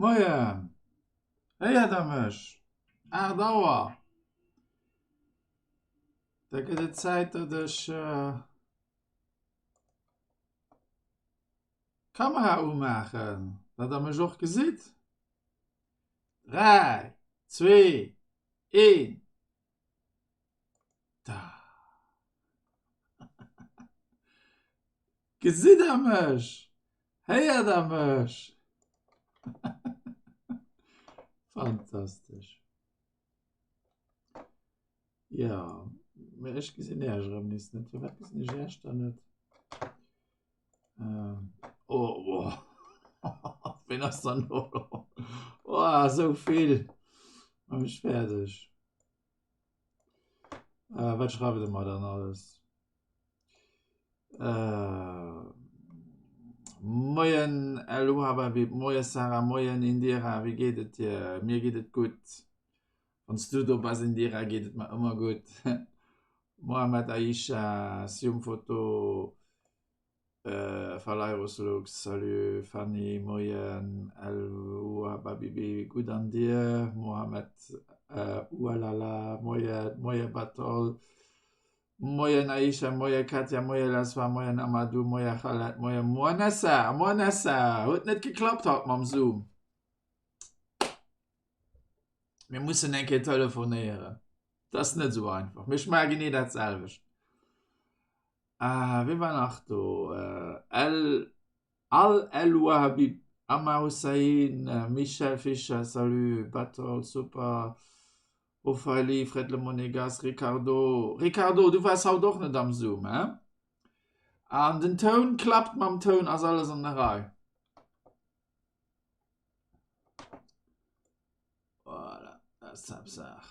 Moien! Héiert der mech? 8 Auer! Da gëtt et Zäit, datt ech d'Kamera umaachen, datt der mech och gesitt. 3, 2, 1. Da. Gesitt der mech? Héiert der mech? Fantastesch. Ja, mee ech gesinn Iech erëm nees net. Firwat gesinn ech Iech dann net? Ähm, oh, oh. Wen ass dann do? Oh, esou vill. Mach mech fäerdeg. Äh, wat schreift der mer dann alles? Äh, Moien Eluhababib, Moie Sarah, Moien Indira, wéi geet et dir? Mir geet et gutt. Wann s du do bass Indira, geet et mer ëmmer gutt. Mohamed Aisha, Siumfoto, äh, Phalairus Lux, salut Fanny, Moien Eluhababibi, gutt an dir? Mohamed äh, Ualala, Moien, Moie Batol. Moien Aisha, moie Katja, moie Laswa, moien Amadou, moie Khaled, moie Moanessa, Moanessa, huet net geklappt haut mam Zoom. Mir mussen eng Kéier telefonéieren. Dat ass net esou einfach. Mee ech maache genee dat selwecht. Ah, wie war nach do? Äh, El Al El Wahabi, Amar Hussein, Michel Fischer, salut, Battle, super. Ophalie, Fred Le Monégasque, Ricardo. Ricardo, du waars haut och net am Zoom, hein? An den Toun klappt, mam Toun ass alles an der Rei. Voilà, dat ass d'Haaptsaach.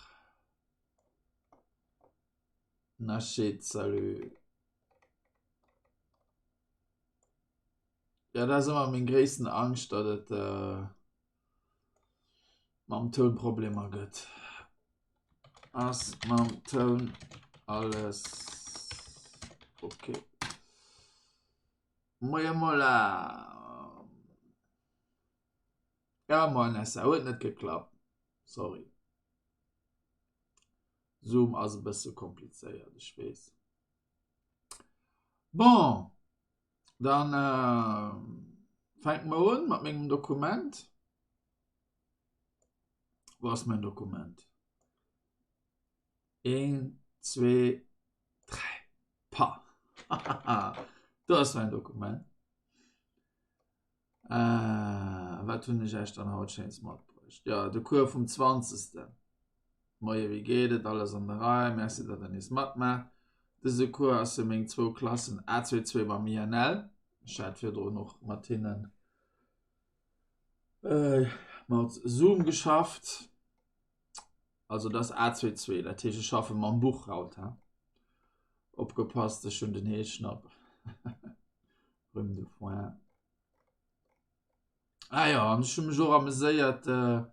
Nachid, salut. Ja, dat ass ëmmer meng gréissten Angscht, datt et äh, mam Toun Problemer gëtt. Ass mam Toun alles okay? Moie Mola. Ja, moien Nessa, huet net geklappt. Sorry. Zoom ass e bësse komplizéiert, ech weess. Bon, dann äh, fänke mer un mat mengem Dokument. Wo ass mein Dokument? 1, 2, 3. Pa! Do ass mein Dokument. Äh, wat hunn ech Iech dann haut Schéins matbruecht? Jo, de Cours vum 20. Moie, wéi geet et? Alles an der Rei? Merci, datt der nees matmaacht. Dëse Cours ass fir meng zwou Klassen A22 beim INL. Ech hat virdrun och mat hinnen äh, mat Zoom geschafft. Also dat ass A22, dat heescht ech schaffe mam Buch haut. He? Opgepasst, ech hunn den Heeschnapp. Rhume de foin. Ah ja, an ech hu mech och ameséiert. Äh,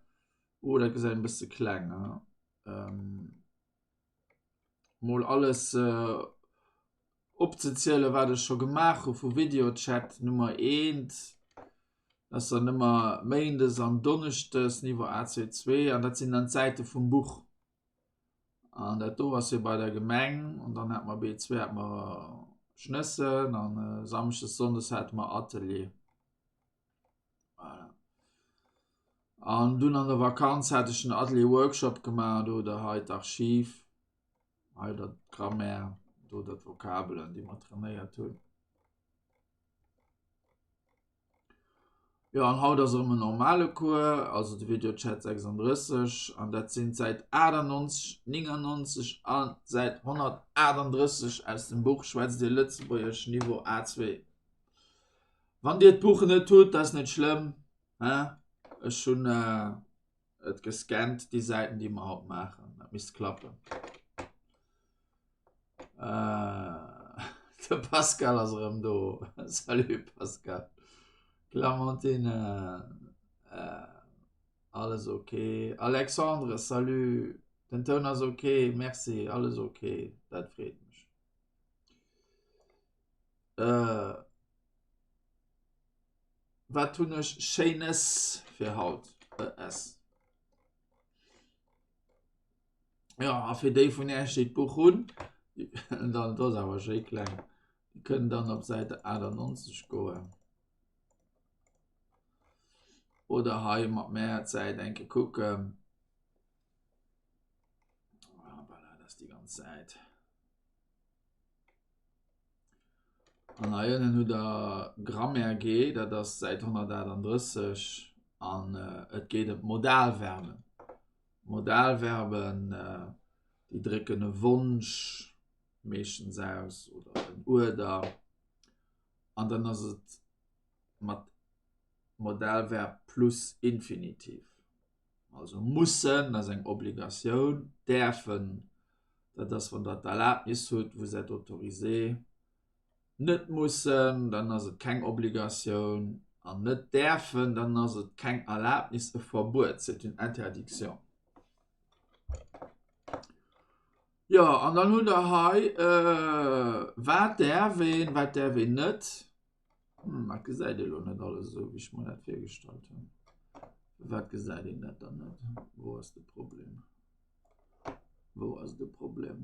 oh, dat gesäit en bësse kleng. He? Ähm, mol alles äh, opzezielen, wat ech scho gemaach hu vu Videochat Nummer 1. Dat ass dann ëmmer méindes an donneschdes Niveau AC2 an dat sinn dann d'Säite vum Buch. An dat do ass jo bei der Gemeng an dann hat mer B2 hat mer Schnëssen an äh, Samschdes, Sonndes hat mer Atelier. Voilà. An dunn an der Vakanz hat ech den Atelier Workshop gemaach, do der hei d'Archiv, hei der d'Grammaire, do der d'Vokabelen, déi mer trainéiert hunn. Jo an haut ass erëm en normale Cours, also de Videochat 36 an dat sinn d'Säit 98, 99 an d'Säit 138 aus dem Buch Schwätzt Dir Lëtzebuergesch Niveau A2. Wann Dir d'Buch net hutt, dat ass net schlëmm, hein? Ech hunn et gescannt, déi Säiten déi mer haut maachen, dat misst klappen. Äh, de Pascal ass erëm do. Salut Pascal. Clémentine, äh, alles ok. Alexandre, salut. Den Toun ass ok, merci, alles ok. Dat freet mech. Äh, wat hunn ech Schéines fir haut? ES. Ja, a fir déi vun Iech, déi d'Buch hunn, dann dat ass awer schéi kleng, déi kënnen dann op Säit 98 goen. Oder hei mat mär d'Säit eng Kéier kucken. Ah, voilà, dat ass déi ganz Säit. An hei ënnen hutt der Grammaire G, dat ass Säit 138 an et geet ëm d'Modalverben. Modalverben, déi drécken e Wonsch meeschtens aus oder en Uerder an dann ass et mat Modalverb plus Infinitiv. Also mussen ass eng Obligatioun, däerfen, dat ass wann der d'Erlaabnis hutt, vous êtes autorisé, net mussen, dann ass et keng Obligatioun an net däerfen, dann ass et keng Erlaabnis, e Verbuet, c'est une interdiction. Jo, an dann hutt der hei, wat däerf een, wat däerf een net. Hm, dat gesäit ee lo net alles esou, wéi ech mer dat virgestallt hunn. Wat gesäit een dat dann net? Wou ass de Problem? Wou ass de Problem?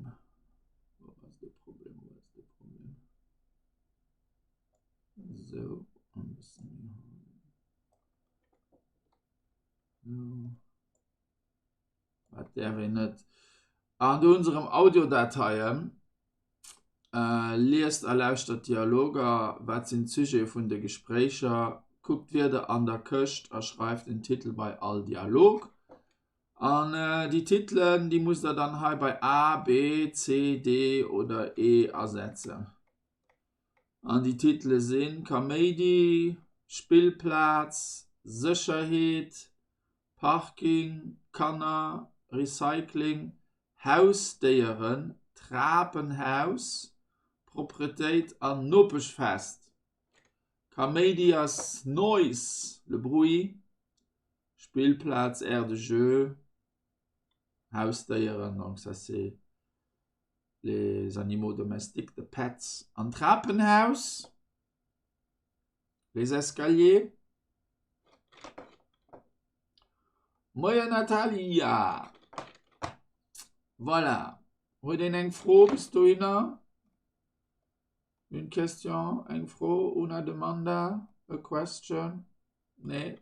Wou ass de Problem? Wou ass de Problem? Esou, e bësse méi hei. Esou. Wat däerf een net? An do hunn se erëm Audiodateien. Liest a lauschtert d'Dialoger. Wat sinn d'Sujete vun de Gespréicher? Kuckt d'Wierder an der Këscht a schreift en Titel bei all Dialog. An déi Titelen, déi musst der dann hei bei A, B, C, D oder E asetzen. An déi Titele sinn, Kaméidi, Spillplaz, Sécherheet, Parking, Kanner, Recycling, Hausdéieren, Trapenhaus, Propretéit an Nopeschfest. Kaméidi ass Noise, le bruit, Spillplaz, Aire de jeu, Hausdéieren, donc ça c'est les animaux domestiques, the pets, an Trapenhaus. Les escaliers. Moien Natalia. Voilà. Huet een eng Fro bis dohinner? Une question, eng Fro, una demanda, a question? Nee.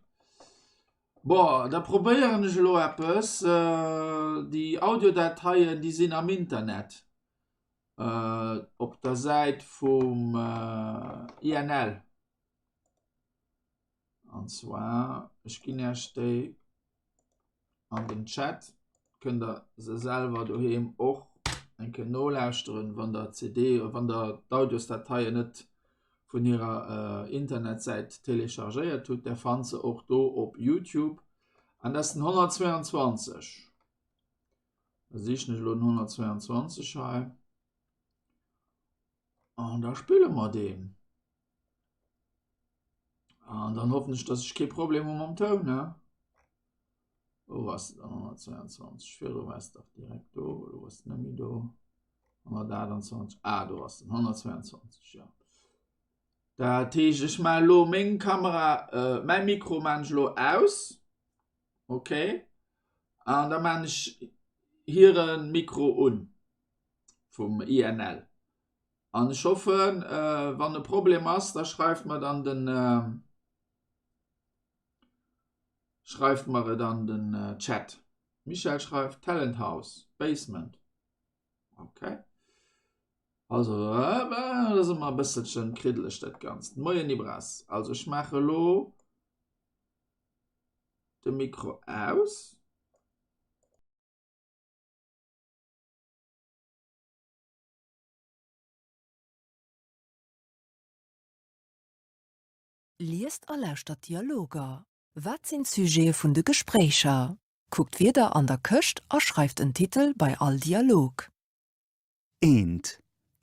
Bon, da probéieren ech elo eppes. Déi Audiodateien, déi sinn am Internet. Op der Säit vum INL. An zwar, ech ginn Iech déi an den Chat, kënnt der se selwer doheem och eng Kéier nolauschteren, wann der d'CD, wann der d'Audiosdateien net vun hirer Internetsäit telechargéiert hutt. Der fannt se och do op Youtube. An dat ass den 122. Da sichen ech elo den 122 hei. An da spille mer deen. An dann hoffen ech, dass ech kee Problem hu mam Toun, ne? Wou ass den 122? Virdru war es dach direkt do. Elo ass en net méi do. 128, ah do ass en, 122, jo. Dat heescht, ech maache elo meng Kamera, mäi Mikro maachen ech elo aus, okay, an da maachen ech hire Mikro un vum INL. An ech hoffen, wann e Problem ass, da schreift mer dann den, schreift mer et an den Chat. Michèle schreift, Talent House, Basement. Okay. Also, dat ass ëmmer e bësselchen kriddeleg dat Ganzt. Moien Ibras, also ech maache elo de Mikro aus. Liest a lauschtert d'Dialoger. Wat sinn d'Sujete vun de Gespréicher? Kuckt d'Wierder an der Këscht a schreift en Titel bei all Dialog. Eent.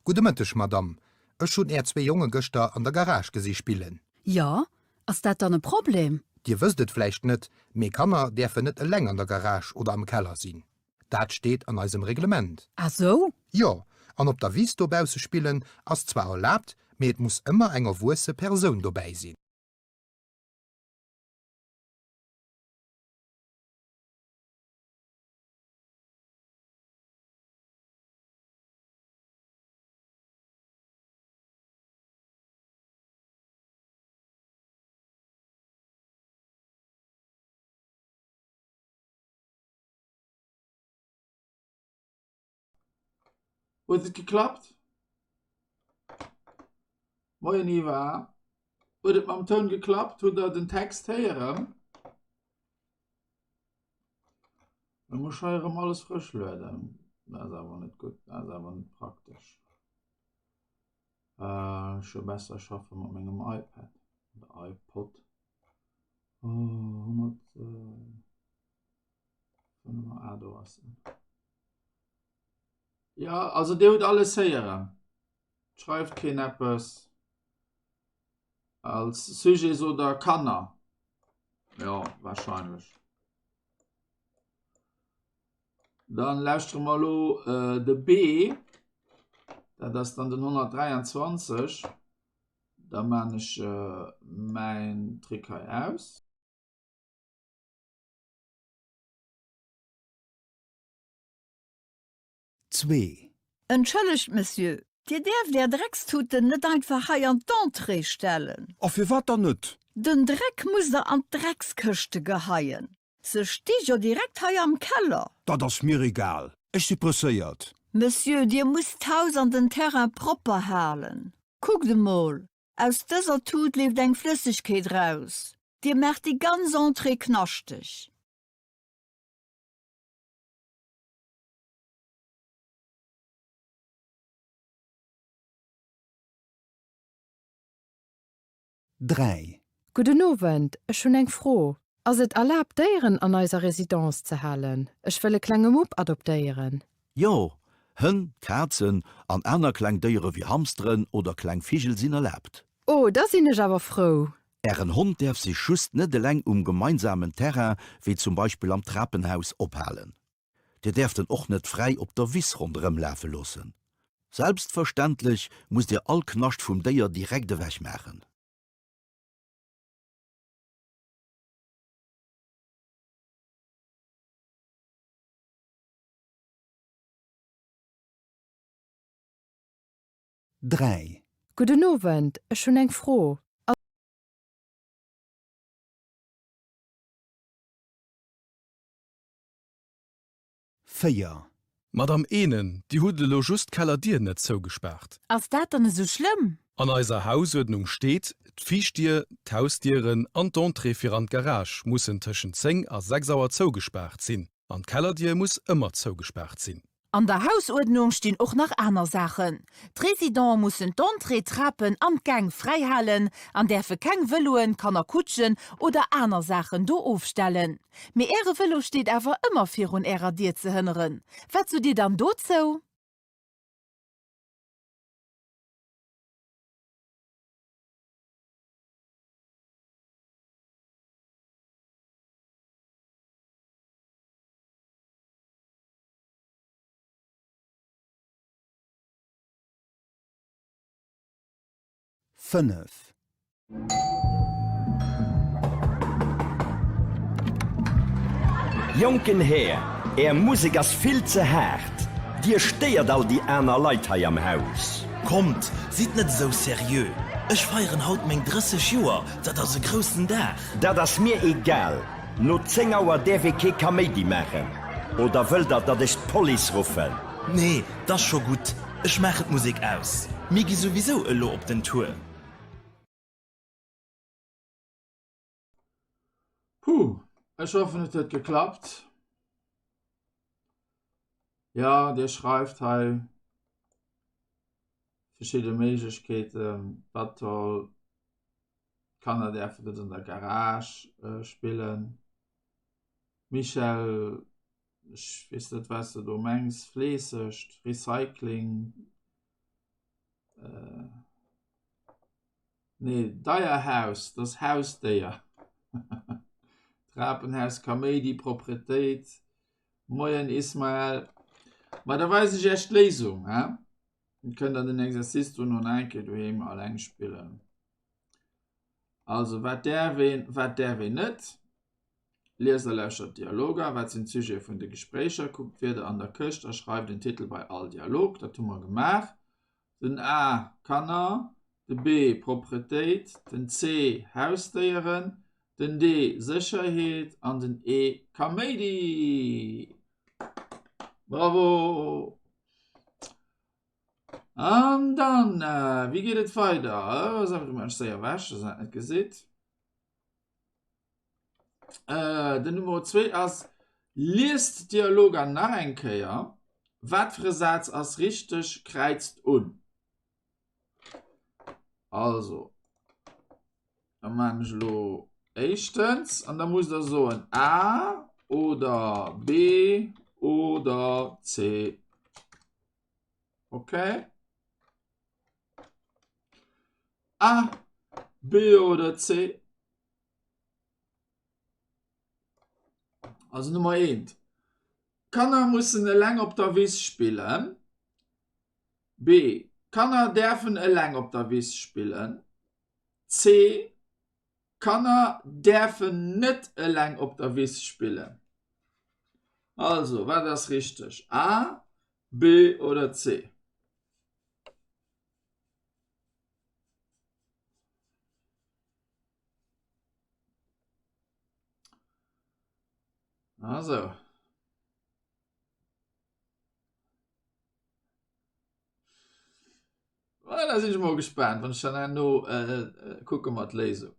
Gudde Mëtteg, Madamm. Ech hunn Är zwee Jonge gëschter an der Garage gesi spillen. Jo, ass dat dann e Problem? Dir wësst et vläicht net, mee Kanner däerfen net eleng an der Garage oder am Keller sinn. Dat steet an eisem Reglement. Ah sou? Jo, an op der Wiss dobausse spillen ass zwar erlaabt, mee et muss ëmmer eng erwuesse Persoun dobäi sinn. Huet et geklappt? Moien Iva. Huet et mam Toun geklappt? Hutt der den Text héieren? Da muss ech hei erëm alles frësch lueden. Dat ass awer net gutt, dat ass awer net praktesch. Äh, scho besser schaffe mat mengem iPad oder iPod. Oh, 100, äh, ah, do ass en. Ja, also Dir hutt alles héieren. Schreift keen eppes. Als Sujet sot der Kanner. Ja, wahrscheinlech. Dann lauschtere mer elo äh, de B. Dat ass dann den 123. Da man ech äh, mäin Trick hei aus. Zwee. Entschëllegt, Monsieur, Dir däerft Är Dreckstuten net einfach hei an d'Entrée stellen. A firwat dann net? Den Dreck musst Der an d'Dreckskëschte geheien. Se sti jo direkt hei am Keller. Dat ass mir egal. Ech si presséiert. Monsieur, Dir musst d'Haus an den Terrain propper halen. Kuckt emol, aus dëser Tut leeft eng Flëssegkeet raus. Dir maacht déi ganz Entrée knaschteg. 3. Gudden Owend, ech hunn eng Fro. Ass et erlaabt Déieren an eiser Residence ze halen? Ech wëll e klenge Mupp adoptéieren. Jo, Hënn, Kazen an aner kleng Déiere wéi Hamsteren oder kleng Vigel sinn erlaabt. Oh, da sinn ech awer frou. Ären Hond däerf sech just net eleng um gemeinsamen Terrain, wéi zum Beispill am Trapenhaus, ophalen. Dir däerft en och net fräi op der Wiss ronderëm lafe loossen. Selbstverständlech musst Dir all Knascht vum Déier direkt ewech maachen. 3. Gudden Owend, ech hunn eng Fro. 4. Madame Ehnen, Dir hutt elo just d'Kellerdier net zougespaart. Ass dat dann esou schlëmm? An eiser Hausuerdnung steet, D'Viischtdier, d'Hausdieren an d'Entrée fir an d'Garage mussen tëschent 10 a 6 Auer zougespaart sinn an d'Kellerdier muss ëmmer zougespaart sinn. An der Hausuerdnung stinn och nach aner Saachen. D'Residente mussen d'Entrée, d'Trapen an d'Gäng fräi halen an däerfe keng Vëloen, Kannerkutschen oder aner Saachen do ofstellen. Mee Äre Vëlo steet awer ëmmer virun Ärer Dier ze hënneren. Wat sot Dir dann dozou? 5. Jonken Här, Är Musek ass vill ze haart. Dir stéiert all déi aner Leit hei am Haus. Kommt, sidd net esou seriö. Ech feieren haut meng 30 Joer, dat ass e groussen Dag. Dat ass mir egal. No 10 Auer däerf ee kee Kaméidi maachen. Oder wëllt Der, datt ech d'Police ruffen? Nee, 't ass scho gutt. Ech maachen d'Musek aus. Mir gi souwisou elo op den Tour. Puh, ech hoffen et huet geklappt. Ja, Dir schreift hei verschidde Méiglechkeeten. Battle, d'Kanner däerfen net an der Garage äh, spillen. Michèle, ech weess net, wat s de do mengs, fleessegt, Recycling, äh, Nee, Deierhaus, dat ass Hausdéier. Trapenhaus, Kaméidi, Propretéit. Moien Ismael. Ma da weis ech iech d'Léisung, he? Dann kënnt der den Exercice dono nach eng Kéier doheem alleng spillen. Also, wat däerf een, wat däerf een net? Liest a lauschtert d'Dialoger. Wat sinn d'Sujete vun de Gespréicher? Kuckt d'Wierder an der Këscht a schreift en Titel bei all Dialog. Dat hu mer gemaach. Den A, Kanner, de B, Propretéit, den C, Hausdéieren, den D, Sécherheet an den E, Kaméidi. Bravo! An dann, wéi geet et weider? Ech séier ewech, dass der dat net gesitt. Äh, den Nummer 2 ass, Liest d'Dialoger nach eng Kéier. Wat fir e Saz ass richteg? Kräizt un. Also, da maachen ech elo éischtens an da musst der soen A oder B oder C. Okay? A, B oder C? Also Nummer 1. Kanner mussen eleng op der Wiss spillen. B. Kanner däerfen eleng op der Wiss spillen. C. Kanner däerfen net eleng op der Wiss spillen. Also, wat ass richteg? A, B oder C? Also. Voilà, da sinn ech mol gespaant, wann ech dann herno äh, äh, kucke mer d'Léisung.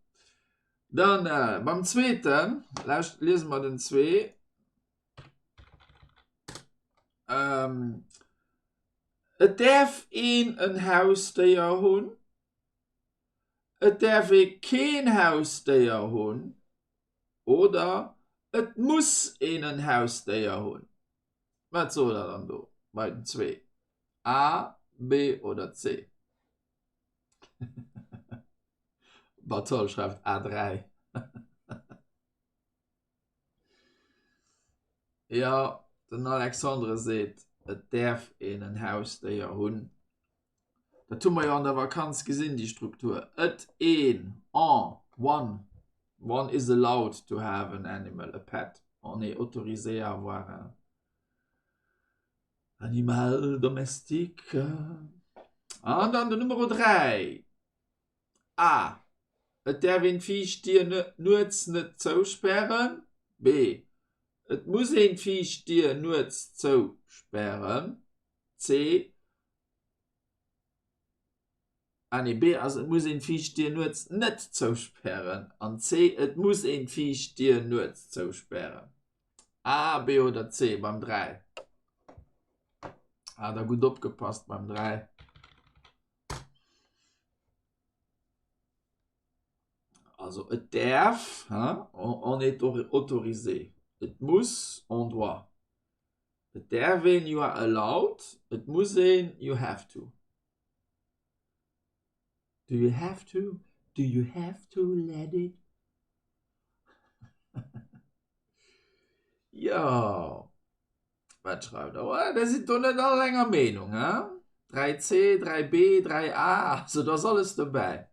Dann äh, beim zweeten, lauscht, liese mer den zwee. Ähm, et däerf een en Hausdéier hunn. Et däerf ee keen Hausdéier hunn oder et muss een en Hausdéier hunn. Wat sot der dann do bei den zwee? A, B oder C? Bartol schreift A3. Jo, den Alexandre seet, et däerf een en Hausdéier hunn. Dat hu mer jo an der Vakanz gesinn, déi Struktur. Et, een, en, one, one is allowed to have an animal, a pet, on est autorisé à avoir un animal domestique. An dann den Numero 3. A. Et däerf een d'viischt Dier nuets net zouspären. B. Et muss een d'viischt Dier nuets zouspären. C. Ah nee, B ass et muss een d'viischt Dier nuets net zouspären an C. Et muss een d'viischt Dier nuets zouspären. A, B oder C beim 3? Hat der gutt opgepasst beim 3? Also et däerf, hein, on est autorisé. Et muss, on doit. Et däerf een, you are allowed. Et muss een, you have to. Do you have to? Do you have to let it? Jo. Wat schreift der? Oh, der sidd do net all enger Meenung, hein? 3C, 3B, 3A, also do ass alles dobäi.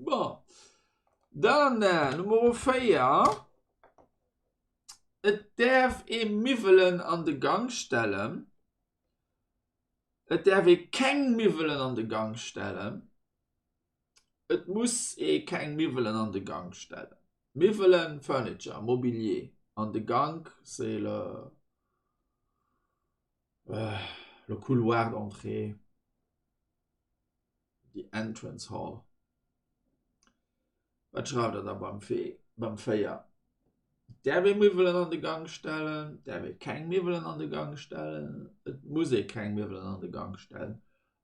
Bon, dann Nummer 4. Et däerf ee Miwwelen an de Gank stellen. Et däerf ee keng Miwwelen an de Gank stellen. Et muss ee keng Miwwelen an de Gank stellen. Miwwelen, furniture, mobilier, an de Gank, c'est le, le couloir d'entrée, the entrance hall. Wat schreift der da beim Fee, beim 4? Däerf ee Miwwelen an de Gank stellen? Däerf ee keng Miwwelen an de Gank stellen? Et muss ee keng Miwwelen an de Gank stellen.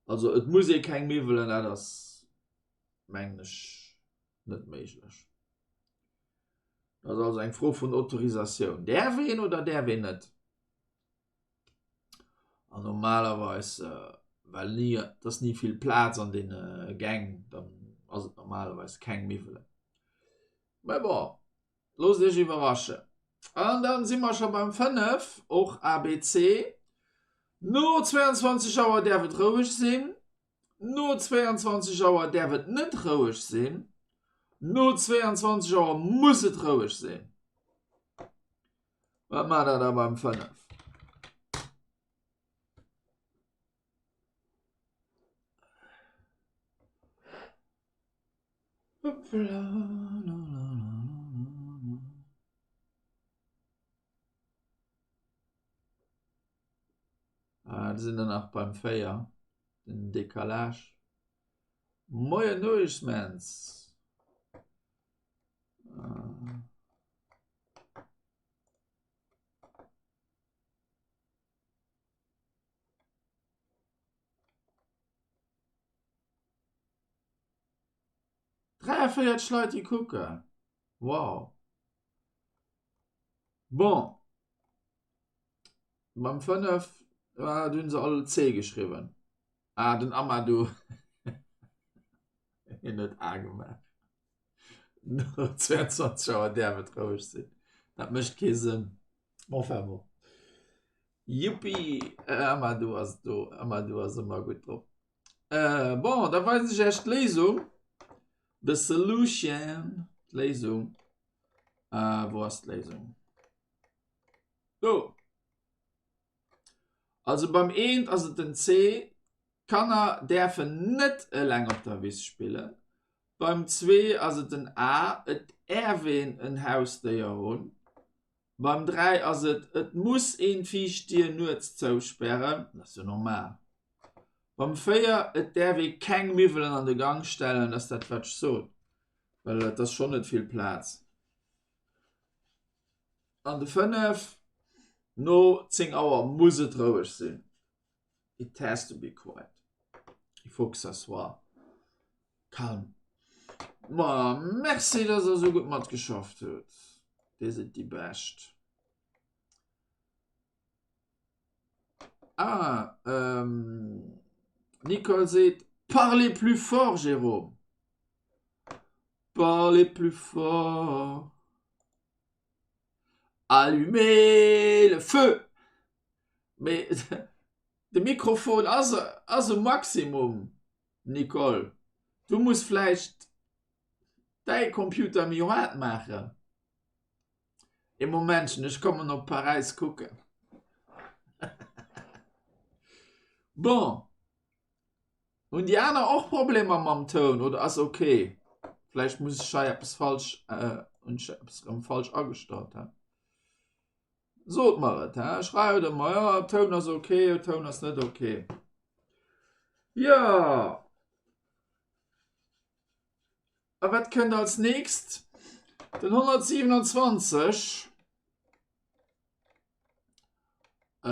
Also et muss ee keng Miwwelen, dat ass mengen ech net méiglech. Dat ass also eng Fro vun Autorisatioun. Däerf een oder däerf een net? An normalerweis, well ni, et ass ni vill Plaz an deene Gäng, dann ass et normalerweis keng Miwwelen. Mä bon, loosst iech iwwerraschen. An dann si mer scho beim 5, och ABC. No 22 Auer däerf et roueg sinn. No 22 Auer däerf et net roueg sinn. No 22 Auer muss et roueg sinn. Wat maacht der da beim 5? Ah, da sinn der nach beim 4, den Décalage. Moien Noismans. Ah. 43 Leit déi kucken. Wow. Bon. Beim 5 ah, hunn se all C geschriwwen. Ah, den Amadou. Hien huet A gemaach. No 22 Auer däerf et roueg sinn. Dat mécht kee Sënn. Enfin bon. Yuppi, Amadou ass do. Amadou ass ëmmer gutt drop. Äh, bon, da weisen ech Iech d'Léisung. The solution. D'Léisung. Äh, wou ass d'Léisung? Do. Also beim eent ass et den C. D'Kanner däerfen net eleng op der Wiss spillen. Beim zwee ass et den A. Et äerf een en Hausdéier hunn. Beim 3 ass et, et muss een d'viischt Dier nuets zouspären, dat ass jo normal. Beim 4, et däerf ee keng Miwwelen an de Gang stellen, dat ass dat wat ech sot, well et ass schonn net vill Plaz. An de 5, no 10 Auer muss et roueg sinn, it has to be quiet, il faut que ça soit calme. Ma merci, dass der esou gutt matgeschafft hutt, dir sidd déi Bescht. Ah, ähm, Nicole seet, parlez plus fort, Jérôme. Parlez plus fort. Allumez le feu! Mee de Mikrofon ass, ass um Maximum, Nicole. Du muss vläicht däi Computer méi haart maachen. Ee Momentchen, ech kommen op Paräis kucken. Bon, hunn déi aner och Problemer mam Toun oder ass ok? Vläicht muss ech hei eppes falsch, hunn ech eppes erëm falsch agestallt, he? Sot mer et, he? Schreift et mer, jo, Toun ass ok, Toun ass net ok. Jo. A wat kënnt als nächst? Den 127. Äh,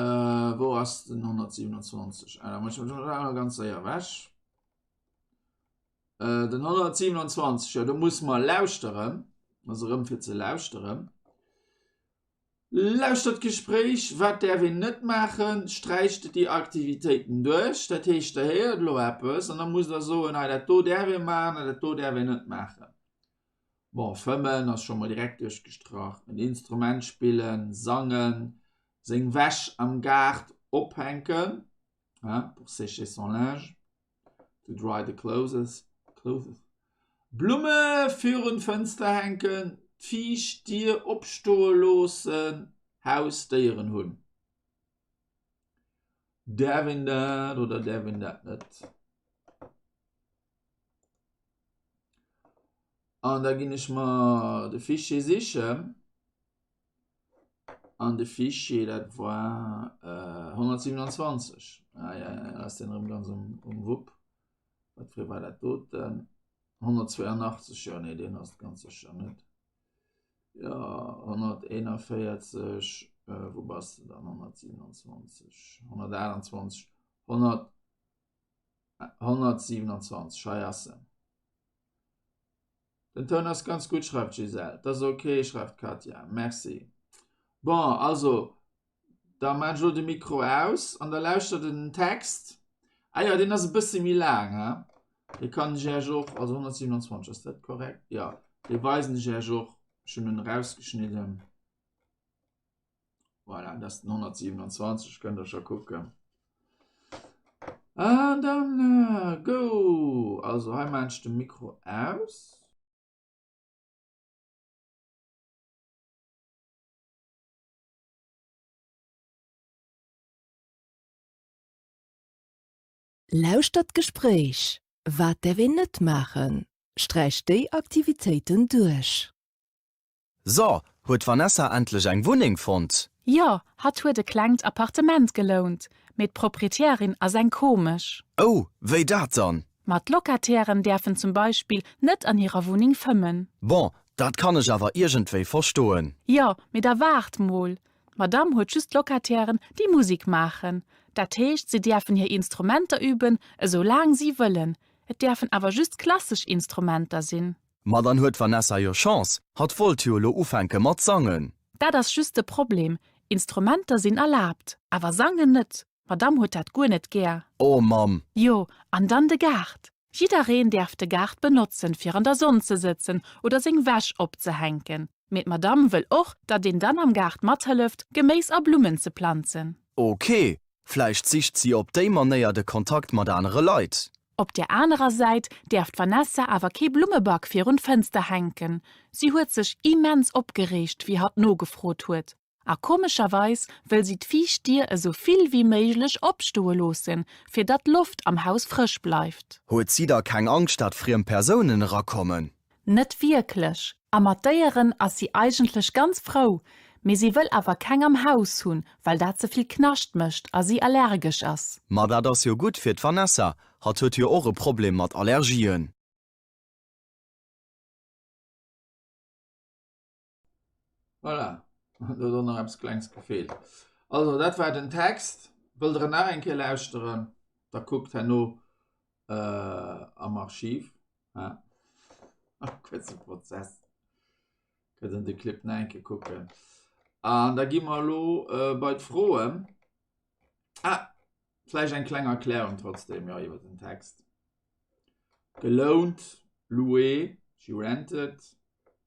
wou ass den 127? Ah, da muss ich mal ganz séier ewech. Äh, den 127, ja, do muss mer lauschteren. Also erëm fir ze lauschteren. Lauschtert d'Gespréich, Wat däerf een net maachen? Sträicht déi Aktivitéiten duerch. Dat heescht, der héiert elo eppes an da musst der soen, hei dat do däerf ee maachen an dat do däerf een net maachen. Bon, fëmmen ass scho mol direkt duerchgestrach, en Instrument spillen, sangen, seng Wäsch am Gaart ophänken, hein, pour sécher son linge, to dry the clothes, clothes. Blumme virun d'Fënster hänken, d'viischt Dier opstoe loossen, Hausdéieren hunn. Däerf een dat oder däerf een dat net? An da ginn ech mer de Fichier sichen. An de Fichier, dat war 127. Ah ja, ja, ass den erëm ganz um, um Wupp. Wat fir war dat doten? 182, jo, nee, deen ass et ganz sécher net. Jo, 141, äh, wou bass de dann? 127, 128, 100, 127, hei ass en. Den Toun ass ganz gutt, schreift d'Gisèle. 't ass ok, schreift d'Katja. Merci. Bon, also, da maan ech elo de Mikro aus an da lauschtert der den Text. Ah jo, deen ass e bëssi méi laang, he? Dee kann ech Iech och, also 127, ass dat korrekt? Jo, dee weisen ech Iech och. Ech hunn en erausgeschnidden. Voilà, dat ass den 127, kënnt der scho kucken. An dann go! Also hei maan ech de Mikro aus. Lauschtert d'Gespréich. Wat däerf een net maachen? Sträicht déi Aktivitéiten duerch. So, huet d'Vanessa endlech eng Wunneng fonnt? Jo, hatt huet e klengt Appartement gelount, mee d'Proprietärin ass eng komesch. Oh, wéi dat dann? Ma d'Locatairen däerfen zum Beispill net an hirer Wunneng fëmmen. Bon, dat kann ech awer iergendwéi verstoen. Jo, mee da waart mol. D'Madamm huet just Locatairen, déi Musik maachen. Dat heescht, si däerfen hir Instrumenter üben, esou laang si wëllen. Et däerfen awer just klassesch Instrumenter sinn. Ma dann huet d'Vanessa jo Chance, hatt wollt jo elo ufänke mat sangen. Dat ass just de Problem, Instrumenter sinn erlaabt, awer sangen net. D'Madamm huet dat guer net gär. Oh Mamm! Jo, an dann de Gaart. Jiddereen däerf de Gaart benotzen, fir an der Sonn ze sëtzen oder seng Wäsch opzehänken. Mee d'Madamm wëll och, datt een dann am Gaart mathëlleft, Geméis a Blummen ze planzen. Ok, vläicht sicht si op déi Manéier de Kontakt mat anere Leit. Op där anerer Säit däerf d'Vanessa awer kee Blummeback virun d'Fënster hänken. Si huet sech immens opgereegt, wéi hatt nogefrot huet. A komescherweis wëll si d'viischt Dier esou vill wéi méiglech opstoe loossen, fir datt d'Loft am Haus frësch bleift. Huet si da keng Angscht, dat friem Persounen erakommen? Net wierklech. A mat Déieren ass si eigentlech ganz frou, mee si wëll awer keng am Haus hunn, well dat ze vill Knascht mécht a si allergesch ass. Ma dat ass jo gutt fir d'Vanessa, hatt huet jo och e Problem mat Allergien. Voilà, do huet och nach eppes Klengs gefeelt. Also dat war den Text. Wëllt der en nach eng Kéier lauschteren, da kuckt herno am Archiv. Ha? Kuerze Prozess. Kënnt en de Clip nach eng Kéier kucken. An da gi mer elo bei d'Froen. Ah, vläicht eng kleng Erklärung trotzdem, jo, iwwer den Text. Gelount, loué, she rented,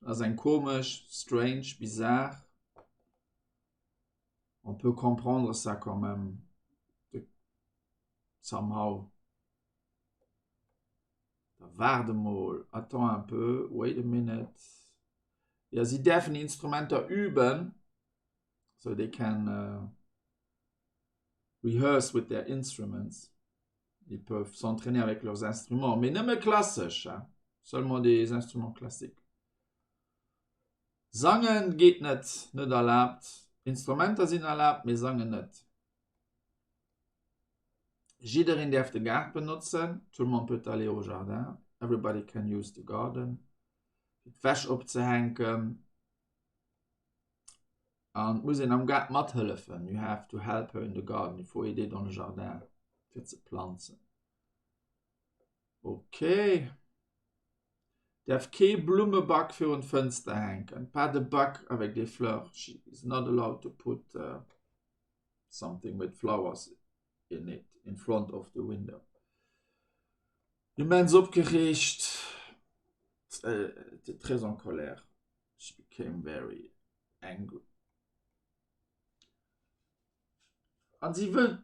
ass eng komesch, strange, bizarre. On peut comprendre ça quand même, somehow. Da waart emol, attends un peu, wait a minute. Jo, si däerfen Instrumenter üben, so they can rehearse with their instruments. Ils peuvent s'entraîner avec leurs instruments, mee nëmme klassesch, hein, seulement des instruments classiques. Sangen geet net, net erlaabt. Instrumenter sinn erlaabt, mee sangen net. Jiddereen däerf de Gaart benotzen, tout le monde peut aller au jardin, everybody can use the garden, fir d'Wäsch opzehänken. An et muss een am Gaart mathëllefen, you have to help her in the garden, il faut aider dans le jardin, fir ze planzen. Ok. Däerf kee Blummeback virun d'Fënster hänken, pas de bac avec des fleurs, she is not allowed to put something with flowers in it, in front of the window. Immens opgereegt, très en colère, she became very angry. An si wëll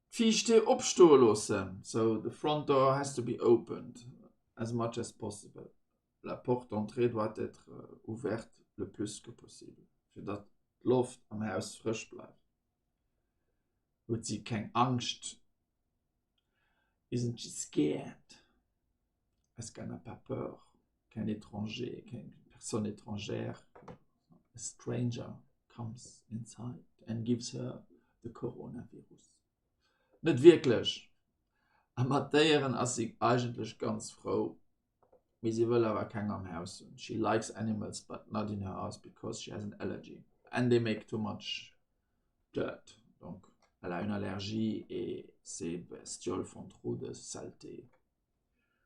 d'viischt Dier opstoe loossen, so the front door has to be opened as much as possible. La porte d'entrée doit être ouverte le plus que possible, fir datt d'Loft am Haus frësch bleift. Huet si keng Angscht? Isn't she scared? Est-ce qu'elle n'a pas peur qu'un étranger, qu'une personne étrangère, a stranger comes inside and gives her the coronavirus? Net wierklech. A mat Déieren ass si eigentlech ganz frou, mee si wëll awer keng am Haus hunn. She likes animals but not in her house because she has an allergy and they make too much dirt. Donc elle a une allergie et ses bestioles font trop de saleté.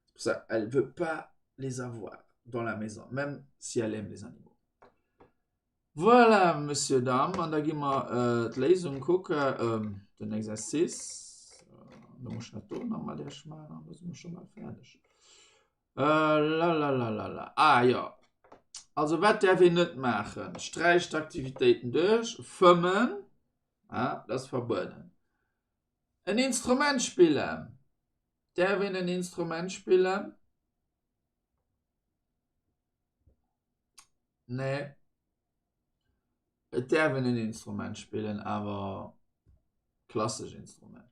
C'est pour ça elle veut pas les avoir dans la maison, même si elle aime les animaux. Voilà, Monsieur, Dame, an da gi mer d'Léisung kucken, den Exercice. Da muss ech dat do nach mat Iech maachen an da si mer scho bal fäerdeg. Lalalala, ah jo. Also wat däerf een net maachen? Sträicht d'Aktivitéiten duerch, fëmmen, ah, dat ass verbueden. En Instrument spillen, däerf een en Instrument spillen? Nee. Et däerf een en Instrument spillen, awer klassesch Instrument.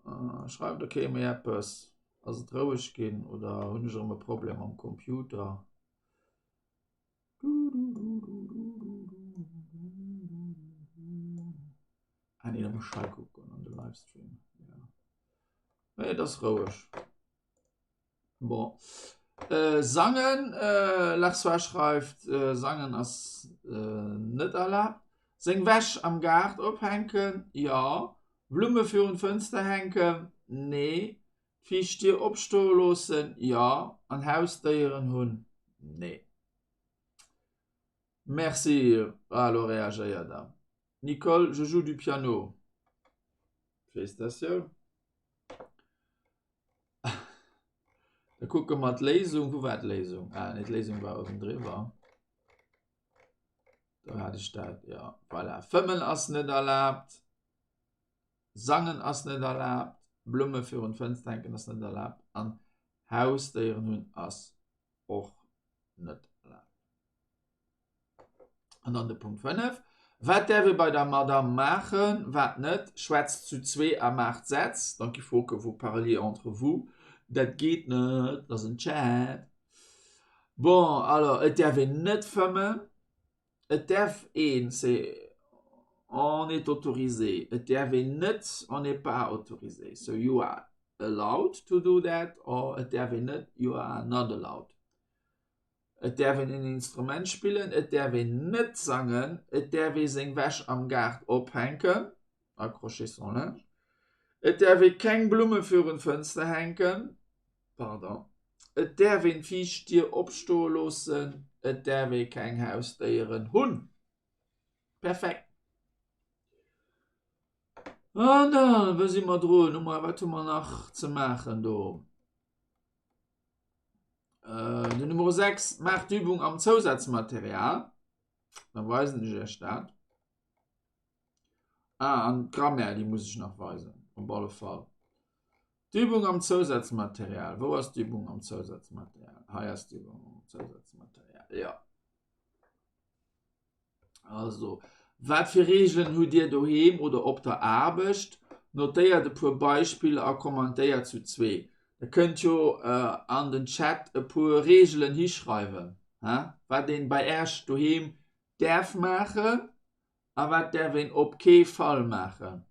Äh, schreift okay méi eppes. Ass et roueg ginn oder hunn ech erëm e Problem am Computer? Ah nee, da muss ech hei kucken an de Livestream. Ja. Nee, et ass roueg. Bon. Äh, sangen, äh, Larsois schreift, äh, sangen ass äh, net erlaabt. Seng Wäsch am Gaart ophänken, jo. Blumme virun d'Fënster hänken, nee. D'viischt Dier opstoe loossen, jo. An Hausdéieren hunn, nee. Merci, ah elo reagéiert der. Nicole, je joue du piano. Félicitatiouns. Da kucke mer d'Léisung. Wou war d'Léisung? Ah, nee, d'Léisung war uewen driwwer. Do hat ech dat, ja. Voilà. Fëmmen ass net erlaabt. Sangen ass net erlaabt. Blumme virun d'Fënster hänken ass net erlaabt. An Hausdéieren hunn ass och net erlaabt. An dann de Punkt 5. Wat däerf ee bei der Madame maachen, wat net? Schwätzt zu zwee a maacht Sätz. Donc il faut que vous parliez entre vous. Dat geet net, dat ass en Chat. Bon, alors, et däerf een net fëmmen. Et däerf een, c'est on est autorisé. Et däerf een net, on n'est pas autorisé. So you are allowed to do that or et däerf een net, you are not allowed. Et däerf een en Instrument spillen, et däerf een net sangen, et däerf ee seng Wäsch am Gaart ophänken, accrocher son linge, et däerf ee keng Blumme virun d'Fënster hänken, pardon, et däerf een d'viischt Dier opstoe loossen, et däerf ee keng Hausdéieren hunn. Perfekt! An dann, wou si mer drun? Hu mer, wat hu mer nach ze maachen do? Äh, den Nummer 6 maacht d'Übung am Zousazmaterial. Da weisen ech iech dat. Ah, an d'Grammaire, déi muss ech nach weisen, op alle Fall. D'Übung am Zousazmaterial. Wou ass d'Übung am Zousazmaterial? Hei ass d'Übung am Zousazmaterial. Ja. Also, wat fir Reegelen hutt Dir doheem oder op der Aarbecht? Notéiert e puer Beispiller a kommentéiert zu zwee. Der kënnt jo an den Chat e puer Reegelen hischreiwen, wat een bei Äerch doheem däerf maachen a wat däerf een op kee Fall maachen.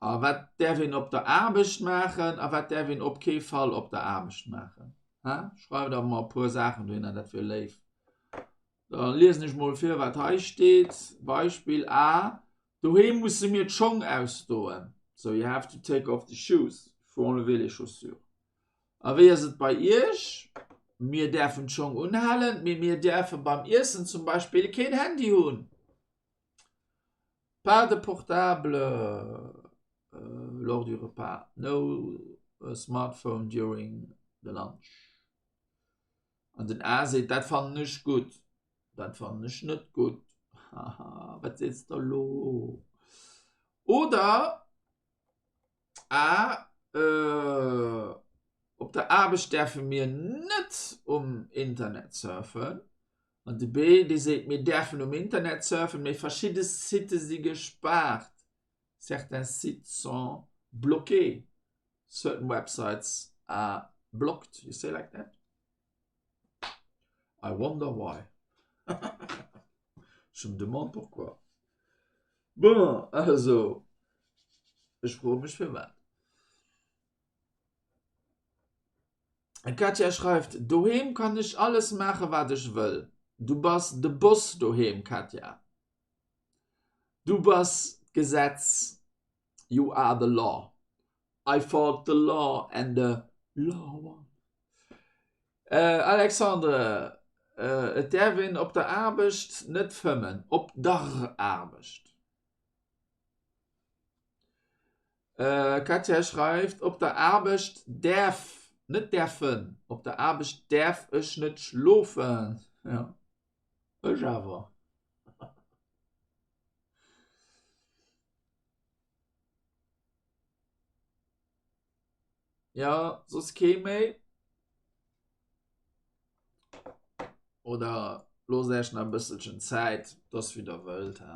A wat däerf een op der Aarbecht maachen a wat däerf een op kee Fall op der Aarbecht maachen? Hä? Schreift awer mol e puer Saachen dohinner, dat wier léif. Da liesen ech mol vir, wat hei steet. Beispill A, Doheem musse mir d'Schong ausdoen. So you have to take off the shoes, il faut enlever les chaussures. A wéi ass et bei Iech? Mir däerfen d'Schong unhalen, mee mir däerfe beim Iessen zum Beispill keen Handy hunn. Pas de portable lors du repas, no smartphone during the lunch. An den A seet, dat fannen ech gutt, dat fannen ech net gutt. Haha, wat sees de elo? Oder A, euh. Op der Aarbecht däerfe mir net um Internet surfen. An de B, dee seet, mir däerfen um Internet surfen, mee verschidde Sitte si gespaart, certains sites sont bloqués, certain websites are blocked, you say like that? I wonder why. Je me demande pourquoi. Bon, also, ech froe mech firwat. D'Katja schreift, Doheem kann ech alles maache wat ech wëll. Du bass de Boss doheem, Katja. Du bass d'Gesetz. You are the law. I fought the law and the law won. Alexandre, Et däerf een op der Aarbecht net fëmmen. Op der Aarbecht. Katja schreift, Op der Aarbecht däerf, net däerfen, op der Aarbecht däerf ech net schlofen. Jo, ech awer. Jo, soss kee méi? Oder loosst Äech nach e bësselchen Zäit, et ass wéi der wëllt. He?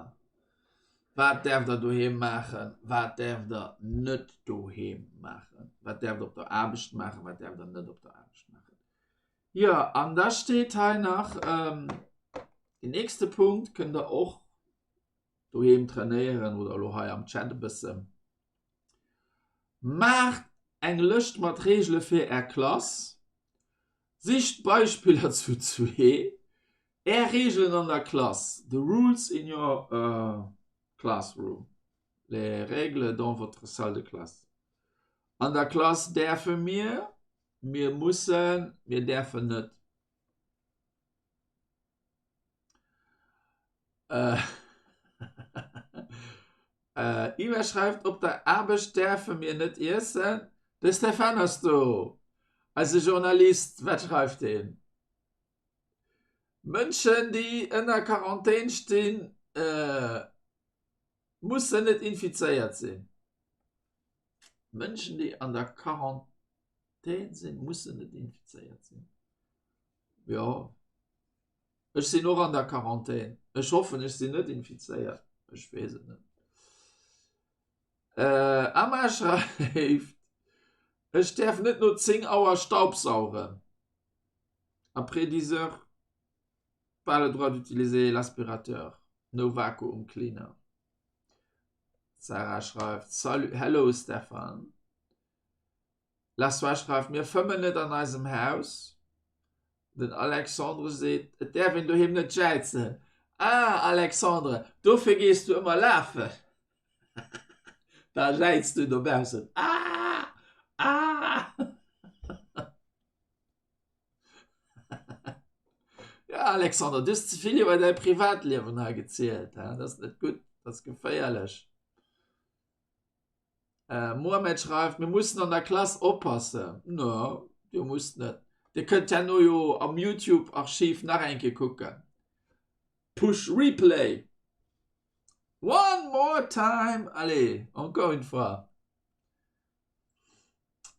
Wat däerft der doheem maachen, wat däerft der net doheem maachen? Wat däerft der op der Aarbecht maachen, wat däerft der net op der Aarbecht maachen? Jo, an da steet hei nach, den nächste Punkt kënnt der och doheem trainéieren oder elo hei am Chat e bëssen. Maacht eng Lëscht mat Reegele fir Är Klass. Sicht Beispiller zu zwee. Är Reegelen an der Klass, The rules in your classroom, Les règles dans votre salle de classe. An der Klass däerfe mir, mir mussen, mir däerfen net. Iva schreift, Op der Aarbecht däerfe mir net iessen. De Stéphane ass do, eise Journalist. Wat schreift heen? Mënschen, déi ënner Quarantän stinn, mussen net infizéiert sinn. Mënschen, déi an der Quarantän sinn, mussen net infizéiert sinn. Jo, ech sinn och an der Quarantän. Ech hoffen, ech sinn net infizéiert. Ech weess et net. Äh, Amma schreift, Ech däerf net no 10 Auer staubsaugen. Après 10 heures, pas le droit d'utiliser l'aspirateur. No vacuum cleaner. Sarah schreift, Salut, hello Stefan. Lassois schreift, Mir fëmmen net an eisem Haus. Den Alexandre seet, Et däerf een doheem net jäizen. Ah, Alexandre, dofir gees du ëmmer lafen. Da jäiz du dobaussen, Ah! Ah! Ja, Alexandre, du hues ze vill iwwer däi Privatliewen hei gezielt. Dat ass net gutt, dat ass geféierlech. Mohamed schreift, Mir mussen an der Klass oppassen. No, dir musst net. Dir kënnt herno jo am Youtube-Archiv nach eng Kéier kucken. Push replay. One more time. Allez, encore une fois.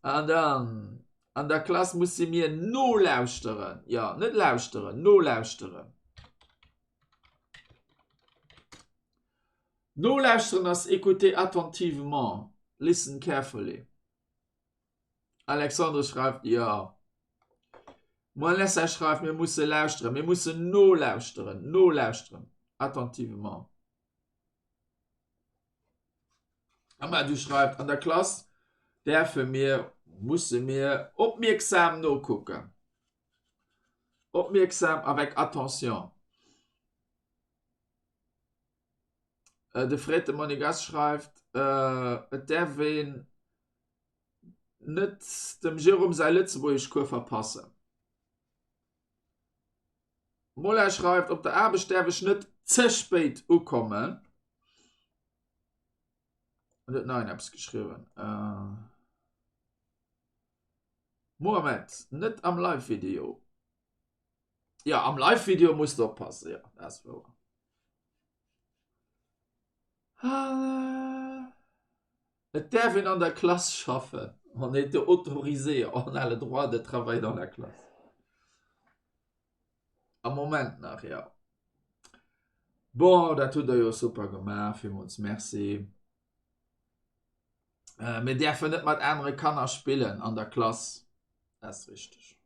An dann, an der Klass musse mir nolauschteren. Jo, net lauschteren, nolauschteren. Nolauschteren ass écouter attentivement, listen carefully. Alexandre schreift, Jo. Vanessa schreift, Mir musse lauschteren, mir mussen nolauschteren, nolauschteren, attentivement. Amadou schreift, An der Klass däerfe mir, musse mir opmierksam nokucken. Opmierksam, avec attention. De Fred de Monegass schreift, Et däerf een net dem Jérôme säi Lëtzebuergeschcours verpassen. Mola schreift, Op der Aarbecht däerf ech net ze spéit ukommen. An huet nach een eppes geschriwwen. Mohamed, Net am Live-Video. Jo, am Live-Video muss de oppassen, jo, dat ass wouer. Et däerf een an der Klass schaffen. On est autorisé, on a le droit de travailler dans la classe. Am Moment nach, jo. Bon, dat hutt der jo super gemaach, villmools Merci. Mir däerfen net mat anere Kanner spillen an der Klass. Dat ass richteg.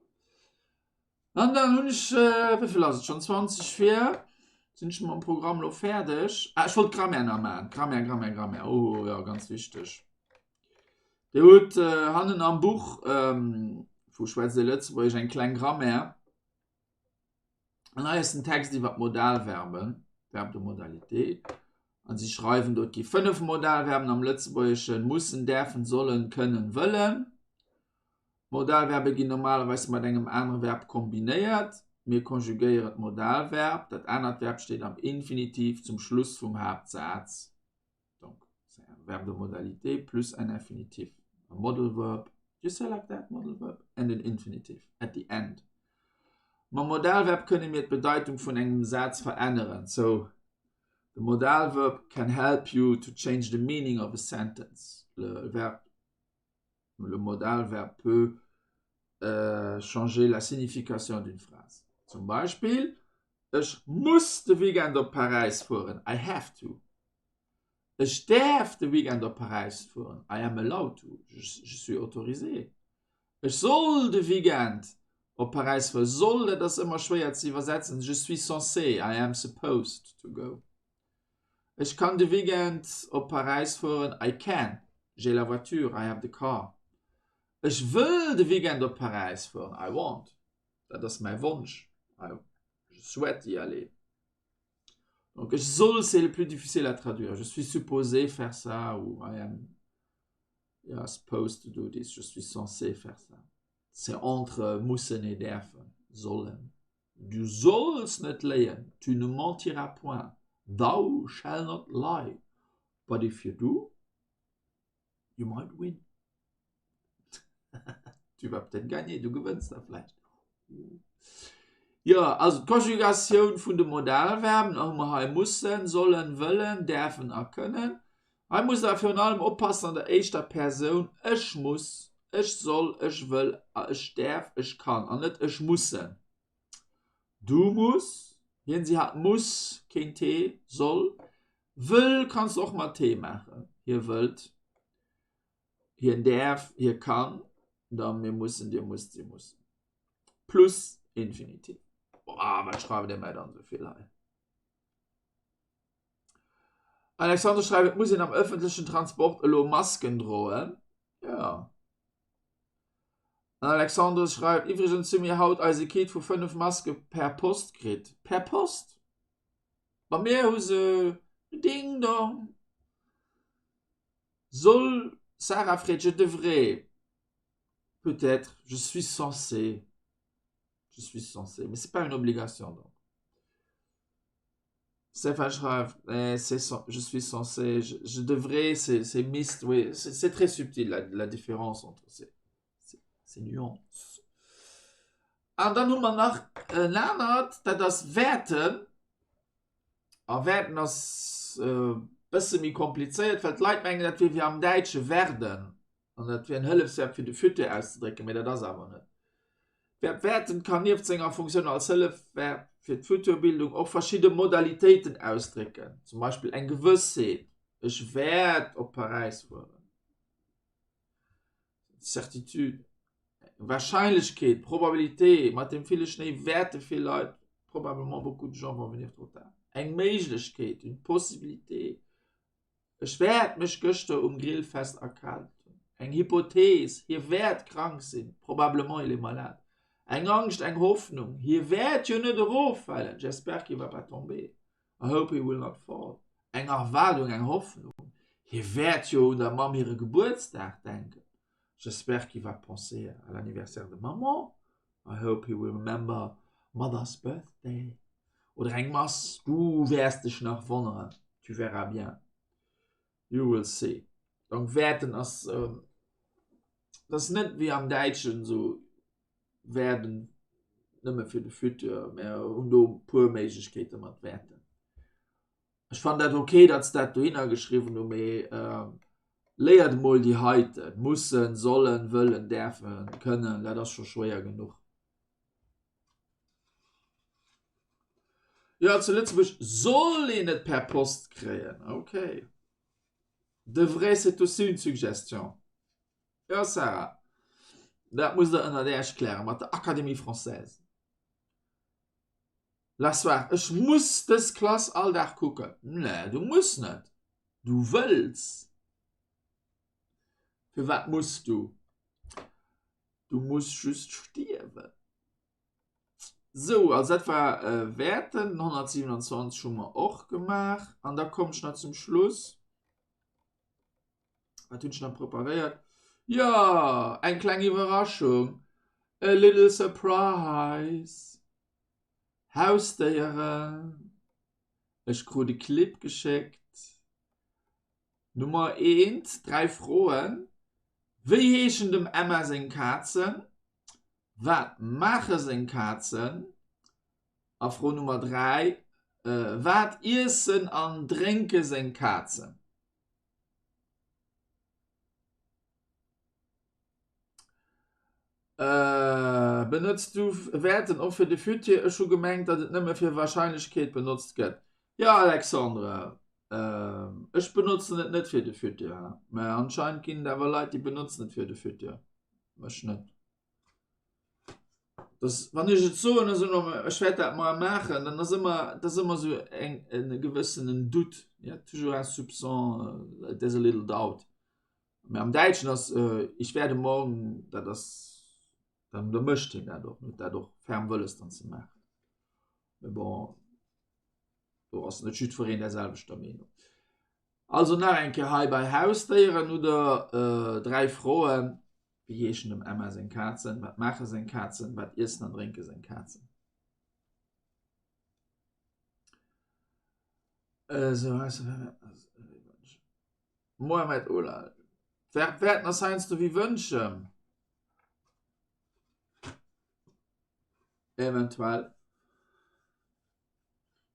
An dann hunn ech, wéi vill ass et schonn? 20 vir. Sinn ech mam Programm lo fäerdeg? Ah, ech wollt d'Grammaire nach maachen. Grammaire, Grammaire, Grammaire. Oh jo, ganz wichteg. Dir hutt hannen am Buch vu Schwätzt Dir Lëtzebuergesch eng kleng Grammaire. An hei ass den Text iwwer d'Modalverben, Verbes de modalité. An si schreiwen do, et gi 5 Modalverben am Lëtzebuergeschen, mussen, däerfen, sollen, kënnen, wëllen. D'Modalverbe ginn normalerweis mat engem anere Verb kombinéiert. Mir konjugéieren d'Modalverb, dat anert Verb steet am Infinitiv zum Schluss vum Haaptsaz. Donc, c'est un verbe de modalité plus un infinitif. A modal verb, do you say like that, modal verb? And an infinitive at the end. Mam Modalverb kënne mir d'Bedeitung vun engem Saz veränneren. So, the modal verb can help you to change the meaning of a sentence. Le verbe Le modalverbe peut changer la signification d'une phrase. Zum Beispill, Ech muss de Weekend op Paräis fueren. I have to. Ech däerf de Weekend op Paräis fueren. I am allowed to. Je suis autorisé. Ech soll de Weekend op Paräis fueren. Soll, dat ass ëmmer schwéier ze iwwersetzen. Je suis censé. I am supposed to go. Ech kann de Weekend op Paräis fueren. I can. J'ai la voiture. I have the car. Ech wëll de Weekend op Paräis fueren. I want. Dat ass mäi Wonsch. I, je souhaite y aller. Donc ech soll, c'est le plus difficile à traduire. Je suis supposé faire ça ou I am yeah, supposed to do this. Je suis censé faire ça. C'est entre mussen et däerfen, sollen. Du solls net léien, tu ne mentiras point, thou shall not lie, but if you do, you might win. Tu vas peut-être gagner, du gewënns da vläicht. Jo, also d'Konjugatioun vun de Modalverben hu mer hei mussen, sollen, wëllen, däerfen a kënnen. Hei musst der virun allem oppassen an der éischter Persoun, ech muss, ech soll, ech wëll, ech däerf, ech kann an net ech mussen. Du muss, hien, si, hatt muss, keen T, soll, wëll kanns de och mat T maachen, hie wëllt, hien däerf, hie kann, da mir mussen, dir musst, si mussen. Plus Infinitiv. Boah, wat schreift Dir mär dann esou vill hei? Alexander schreift, et muss een am ëffentlechen Transport elo Masken droen. Ja. An Alexandre schreift, iwwregens hu mir haut eise Kit vu 5 Maske per Post kritt. Per Post? Bei mir hu se Ding Dong. Soll, Sarah freet, je devrais, peut-être, je suis censé, je suis censé, mais c'est pas une obligation donc. Stéphane schreift, eh, c'est, je suis censé, je, je devrais, c'est mixte, oui, c'est très subtil la, la différence entre ces, ces, ces nuances. An dann hu mer nach en anert, dat ass wäerten. A wäerten ass e bësse méi komplizéiert, well d'Leit mengen, dat wier wéi am Däitsche werden. An dat wier en Hëllefsverb fir de Futur auszedrécken, mee dat ass awer net. D'Verb wäerten kann nieft senger Funktioun als Hëllefverb fir d'Futurbildung och verschidde Modalitéiten ausdrécken, zum Beispill eng Gewëssheet, Ech wäert op Paräis fueren. Certitude, eng Warscheinlechkeet, Probabilité, mat deem ville Schnéi wäerte vill Leit, probablement beaucoup de gens vont venir trop tard. Eng Méiglechkeet, une possibilité, Ech wäert mech gëschter um Grillfest erkaalt hunn. Eng Hypothees, Hie wäert krank sinn, probablement il est malade. Eng Angscht, eng Hoffnung, Hie wäert jo net eroffalen, j'espère qu'il va pas tomber, I hope he will not fall. Eng Erwaardung, eng Hoffnung, Hie wäert jo un der Mamm hire Gebuertsdag denken, j'espère qu'il va penser à l'anniversaire de maman, I hope he will remember mother's birthday. Oder eng Mass, Du wäers dech nach wonneren, tu verras bien, you will see. Donc wäerten ass, dat ass net wéi am Däitschen esou werden nëmme fir de Futur, mä hunn do e puer Méiglechkeete mat wäerten. Ech fannen dat ok, datt se dat dohinner geschriwwen hunn, mee. Léiert emol déi heiten, mussen, sollen, wëllen, däerfen, kënnen, dat ass scho schwéier genuch. Jo, zu Lëtzebuerg soll een et per Post kréien, ok. De vrai, c'est aussi une suggestion. Jo, Sarah, dat musst der ënnert Äech klären mat der Académie française. Lassoir, ech muss dës Klass all Dag kucken. Nee, du muss net. Du wëlls. Firwat muss du? Du muss just stierwen. Sou, also dat war äh, Wäerten. Den 127 hu mer och gemaach. An da komm ech nach zum Schluss. Wat hunn ech nach preparéiert? Jo, eng kleng Iwwerraschung. A little surprise. Hausdéieren. Ech krut e Clip geschéckt. Nummer eent, 3 Froen. Wéi heeschen dem Emma seng Kazen? Wat maache seng Kazen? A Fro Nummer 3, Wat iessen an drénke seng Kazen? Benotzt du Wäerten och fir de Futur? Ech hu gemengt, datt et nëmme fir Warscheinlechkeet benotzt gëtt. Jo Alexandre, ech benotzen et net fir de Futur, mä anscheinend ginn et awer Leit, déi benotzen et fir de Futur. Ech net. Dass, wann ech et soen, ass ëmmer, ech wäert dat mar maachen, dann ass ëmmer, dat ass ëmmer esou eng, e gewëssenen Doute, il y a toujours un soupçon, there's a little doubt. Mä am Däitschen ass ich werde morgen, dat ass, dann da mécht hien dat och, huet dat och ferm wëlles dann ze maachen. Mä bon, do ass net jiddwereen där selwechter Meenung. Also nach eng Kéier hei bei Hausdéieren hutt Der 3 Froen, Wéi heeschen dem Emma seng Kazen? Wat maache seng Kazen? Wat iessen an drénke seng Kazen? Mohamed Ola, D'Verb wäerten ass heiansdo wéi wënschen. Eventuell.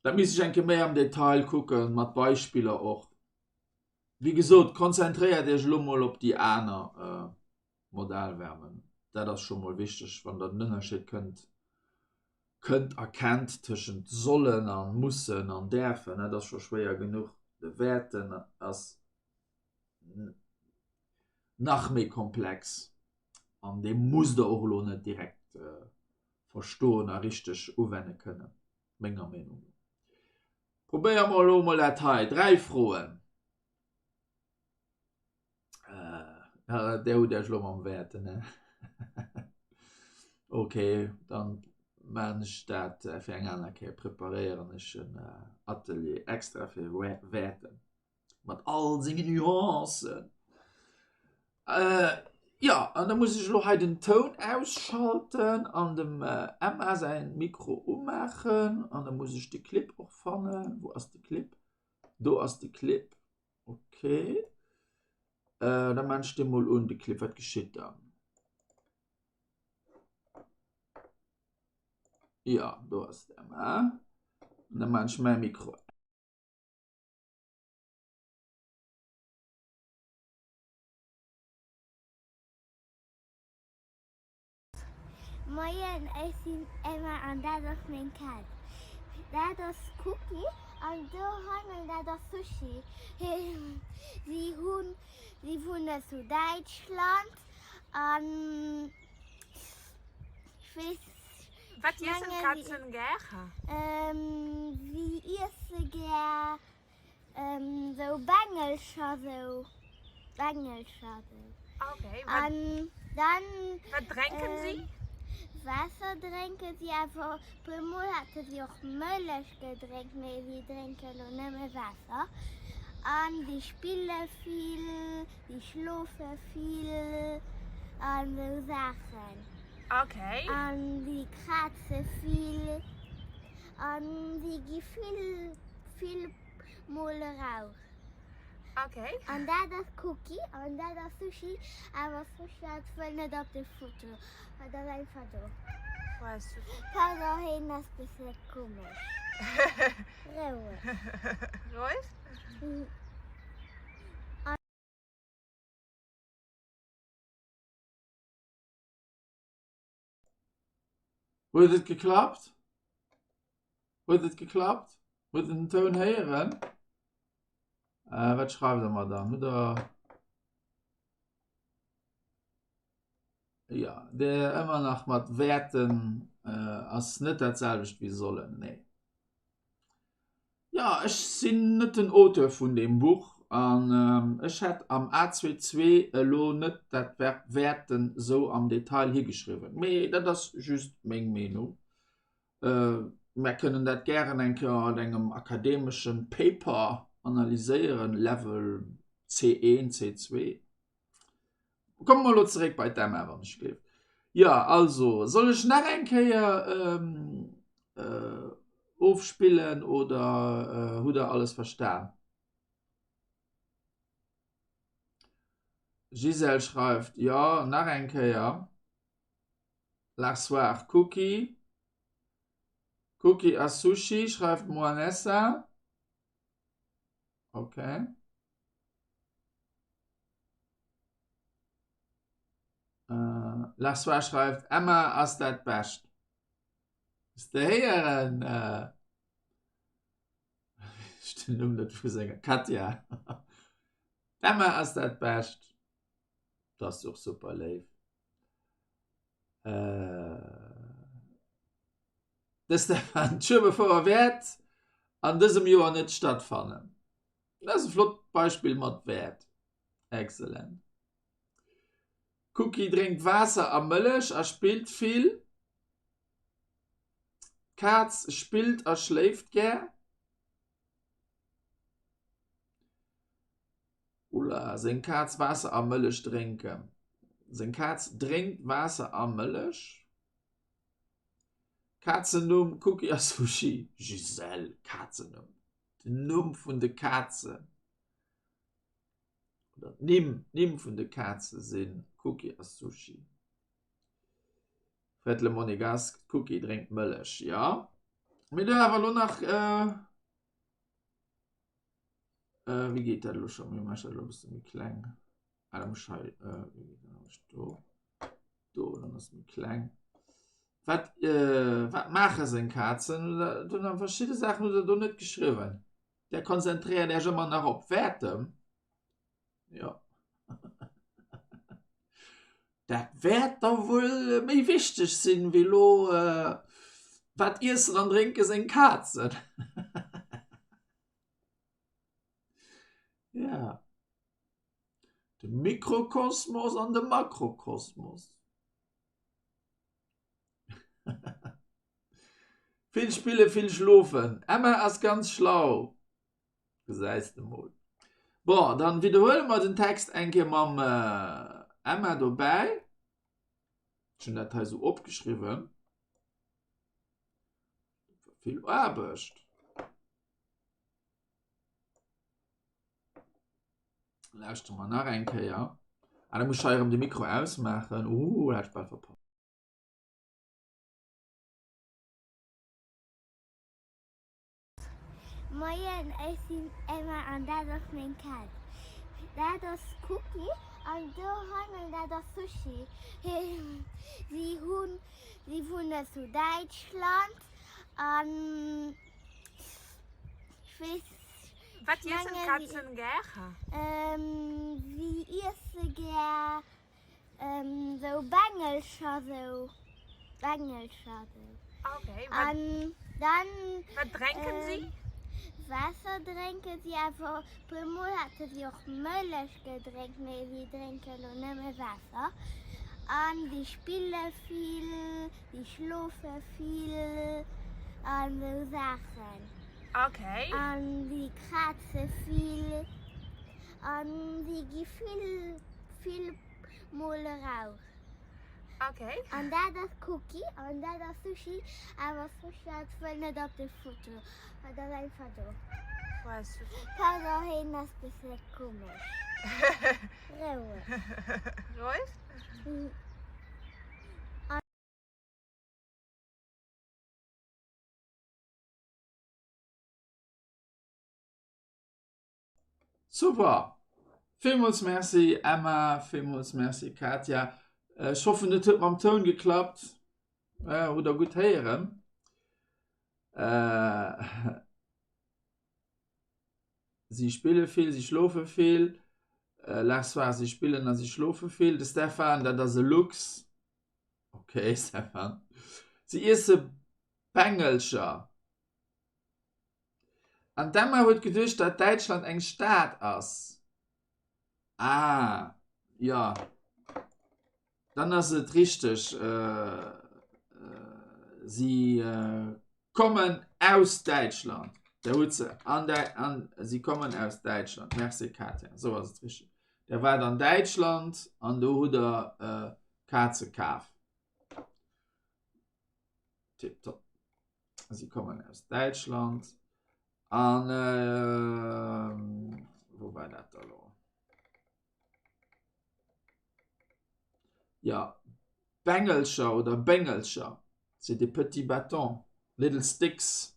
Dat misst ech eng Kéier méi am Detail kucken, mat Beispiller och. Wéi gesot, konzentréiert Iech elo mol op déi aner Modalverben. Dat ass scho mol wichteg, wann Der den Ënnerscheed kënnt kënnt erkennt tëschent sollen a mussen an däerfen. Dat ass scho schwéier genuch. De wäerten ass nach méi komplex an dee musst Der och elo net direkt verstoen a richteg uwenne kënnen, menger Meenung no. Probéiere mer elo emol dat hei. 3 Froen. Äh, där hutt Iech elo mam Wäerten, ne? Okay, dann maan ech dat fir eng aner Kéier. Preparéieren ech en Atelier extra fir Wäerten. Mat all sengen Nuancen. Äh, jo, an da muss ech elo hei den Toun ausschalten an dem Emma säin Mikro umaachen an da muss ech de Clip och fannen. Wou ass de Clip? Do ass de Clip. Okay. Äh, da maan ech dee mol un, de Clip. Wat geschitt dann? Jo, do ass d'Emma. An da maan ech mäi Mikro. Moien, ech sinn Emma an dat ass meng Kaz. Dat ass Cookie an do hannen dat ass Sushi. Si hunn, si wunnen zu Däitschland an ech weess, Wat iessen d'Kazen gär? Si iesse gär Sou Bengelcher sou Bengelcher sou. Okay, wat, An dann wat drénken si? Waasser drénke si awer puer mol hate si och Mëllech gedrénkt, mee si drénke lo nëmme Waasser. An si spille vill, si schlofe vill an sou Saachen. Okay. An si kraze vill. An si gi vill, vill mol eraus. Okay. An dat ass Cookie an dat ass Sushi, awer Sushi ass wuel net op de Foto. Dat ass einfach do. Wou ass Sushi? Pardon, hien ass bësse komesch. Roueg. Roueg? Huet et geklappt? Huet et geklappt? Huet en den Toun héieren? Äh, wat schreift der mer dann? Hutt der. Ja, der ëmmer nach mat wäerten äh, ass net dat selwecht wéi sollen, nee. Jo, ech sinn net den Auteur vun deem Buch an ech hätt am A22 elo net dat Verb wäerten esou am Detail higeschriwwen. Mee dat ass just meng Meenung. Mär kënnen dat gären eng Kéier an engem akademeschen Paper analyséieren, Level C1, C2. Komme mer elo zeréck bei d'Emma, wann ech gleef. Jo, also, soll ech nach eng Kéier ofspillen oder hutt Der alles verstan? Gisèle schreift, Jo, nach eng Kéier. L'arsoir Cookie. Cookie a Sushi, schreift d'Moanessa. Okay. Äh, Lassois schreift, Emma ass dat Bescht. Hues de héieren? Äh, ech den Numm net vu senger Katja. D'Emma ass dat Bescht. Dat ass och super léif. Äh, de Stefan, d'Schueberfouer wäert an dësem Joer net stattfannen. Dat ass e flott Beispill mat wäert. Excellent. D'Cookie drénkt Waasser a Mëllech a spillt vill. D'Kaz spillt a schléift gär. Ulla, seng Kaz Waasser a Mëllech drénken. Seng Kaz drénkt Waasser a Mëllech. Kazennumm, Cookie a Sushi. Gisèle, Kazennumm. Den Numm vun de Kazen oder d'Nimm, d'Nimm vun de Kaze sinn Cookie a Sushi. Fred Le Monégasque, D'Cookie drénkt Mëllech, jo. Mir hunn awer elo nach, wéi geet dat elo scho? Mir maachen dat elo e bësse méi kleng. Ah, da muss ech hei, wéi geet dat nach? Do. Do, dann ass méi kleng. Wat, äh, wat maache seng Kazen? Do hunn verschidde Saachen hutt Der do net geschriwwen. Der konzentréiert Iech ëmmer nach op Wäertem. Jo. Dat wäert da wuel méi wichteg sinn, wéi elo, äh, wat iessen an drénke seng Kazen. Ja. De Mikrokosmos an de Makrokosmos. Vill spille, vill schlofen. Emma ass ganz schlau. Gesäis de mol. Bon, dann widderhuele mer den Text eng Kéier mam Emma dobäi. Ech hunn dat hei esou opgeschriwwen. Vill Aarbecht. Lauschtere mer nach eng Kéier. Ah, da muss ech hei erëm de Mikro ausmaachen. Uh, hat ech bal verpasst. Moien, ech sinn d'Emma an dat ass meng Kaz. Dat ass Cookie an do hannen dat ass Sushi. Si hunn, si wunnen zu Däitschland an ech weess Wat iessen d'Kazen gär? Si iesse gär sou Bengelcher, sou Bengelcher sou. Okay. An dann. Wat drénken si? Waasser drénke si, awer e puer Mol hate si och Mëllech gedrénkt, mee si drénke lo nëmme Waasser. An si spille vill, si schlofe vill an sou Saachen. Okay. An si kraze vill an si gi vill, vill mol eraus. Okay. An dat ass Cookie an dat ass Sushi, awer Sushi ass wuel net op de Foto, dat ass einfach do. Pardon, heen ass bësse komesch. Roueg. Roueg? Super! Villmools Merci Emma, villmools Merci Katia. Ech hoffen et huet mam Toun geklappt. Äh, hutt der gutt héieren. Äh, si spille vill, si schlofe vill. Äh, Lars war, si spillen a si schlofe vill. De Stefan, dat ass e Luchs. Okay, Stefan. Si iesse Bengelcher. An d'Emma huet geduecht, datt Däitschland eng Stad ass. Ah, jo. Dann ass et richteg. Si kommen aus Däitschland. Der huet se an Dä an si kommen aus Däitschland. Merci Katja, esou ass et richteg. Der waart an Däitschland an do hutt der Kaze kaf. Tipptopp. Si kommen aus Däitschland. An wou war dat da lo? Ja, Bengelcher oder Béngelcher, c'est des petits bâtons, little sticks.